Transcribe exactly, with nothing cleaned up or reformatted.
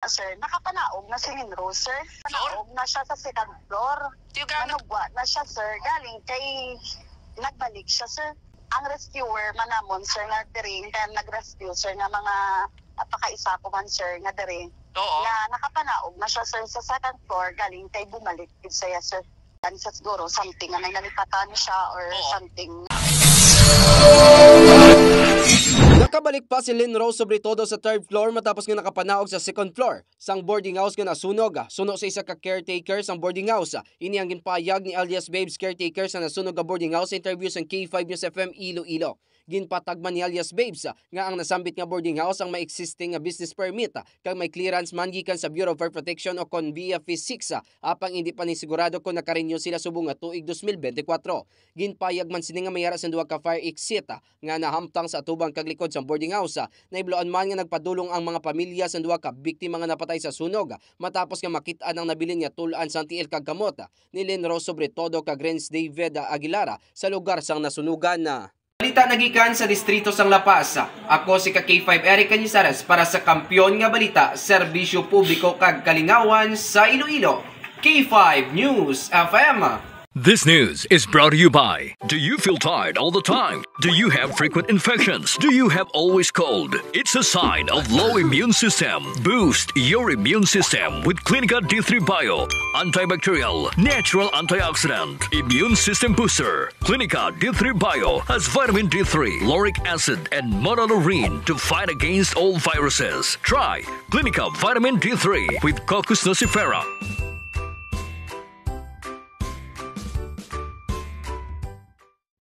Sir, nakapanaog na si Lynn Rose, sir. Panaog na siya sa second floor. Manugwa na siya, sir. Galing kay nagbalik siya, sir. Ang rescuer man namon, sir, nga diri, nga nag-rescue, sir, nga mga pakaisa ko man, sir, nga diri. Oo. Nga nakapanaog na siya, sir, sa second floor, galing kay bumalik gid siya, sir. Ano siya siguro, something nga may nalipatan siya or Oo. something. Nakabalik pa si Lynn Rose Sobretodo sa third floor matapos nga nakapanaog sa second floor sang boarding house nga nasunog. Suno sa isa ka caretaker sang boarding house, ini ang ginpahayag ni alias Babes caretaker sa nasunog nga boarding house sa interview sang K five News F M Iloilo. Ginpatagman ni alias Babes nga ang nasambit nga boarding house ang may existing nga business permit kag may clearance man gikan sa Bureau of Fire Protection o kon B F P six, apang indi pa ni sigurado kon naka-renew sila subong nga tuig dos mil bente kwatro. Ginpayag man sini nga may ara sang duha ka fire exit nga nahamtang sa atubang kag likod sang boarding house. Nahibaloan man nga nagpadulong ang mga pamilya sang duha ka biktima nga napatay sa sunog matapos nga makit-an ang nabilin nga tul-an sang tiil kag kamot ni Lynn Rose Sobretodo kag Renz David Aguilar sa lugar sang nasunugan. Balita nagikan sa distrito sang La Paz. Ako si ka K five Eric Cañizares para sa Kampiyon nga Balita, Serbisyo Publiko kag Kalingawan sa Iloilo, K five News F M. This news is brought to you by. Do you feel tired all the time? Do you have frequent infections? Do you have always cold? It's a sign of low immune system. Boost your immune system with Clinica D three Bio. Antibacterial, natural antioxidant, immune system booster. Clinica D three Bio has vitamin D three, lauric acid, and monolaurin to fight against all viruses. Try Clinica Vitamin D three with Cocos nucifera.